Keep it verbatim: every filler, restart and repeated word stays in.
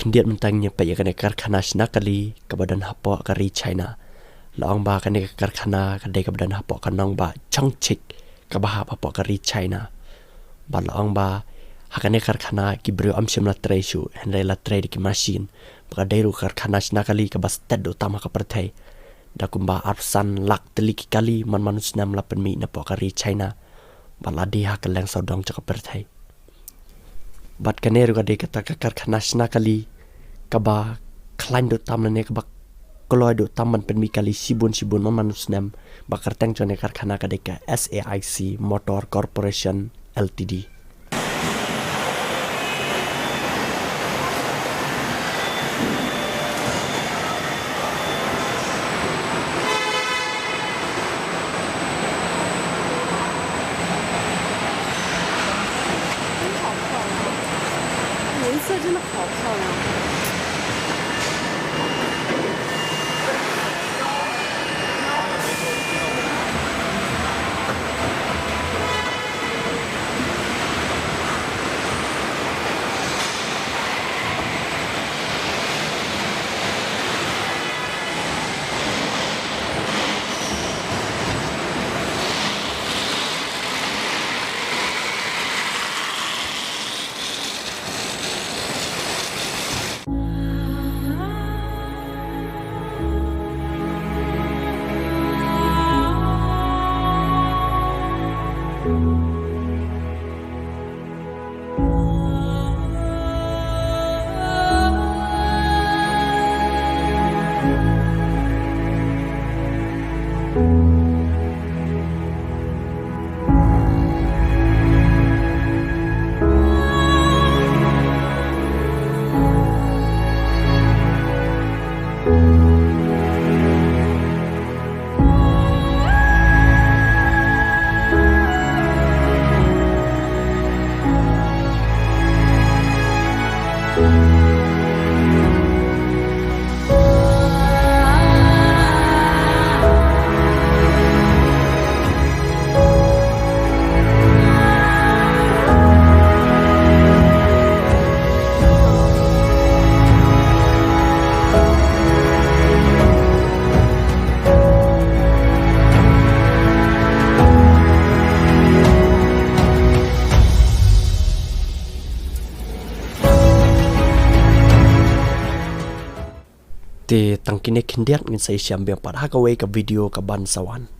Khyndiat mynta ngin ïa peit ïa kane ka karkhana shna kali kaba don hapoh ka ri China. La ong ba kane ka karkhana ka dei kaba don hapoh ka nongbah Chongqing kaba hap hapoh ka ri China. Bad la ong ba ha kane ka karkhana ki briew ym shym la trei shuh, hynrei la trei da ki machine. Ba ka dei ruh ka karkhana shna kali kaba stet duh tam ha ka pyrthei, da kumba arphew san lak tylli ki kali man man u snem la pynmih napoh ka ri China, bad la die ha kylleng sawdong jong ka pyrthei. Bad kane ruh ka dei kata ka karkhana shna kali kaba khlaiñ duh tam lane kaba kloi duh tam ban pynmih kali shibun shibun man man u snem. Ba ka kyrteng jong kane ka karkhana ka dei ka S A I C Motor Corporation L T D. 真好看啊，颜色真的好漂亮。Te tang kine khyndiat, ngin sa ïashem biang pat ha kawei ka video kaban sa wan.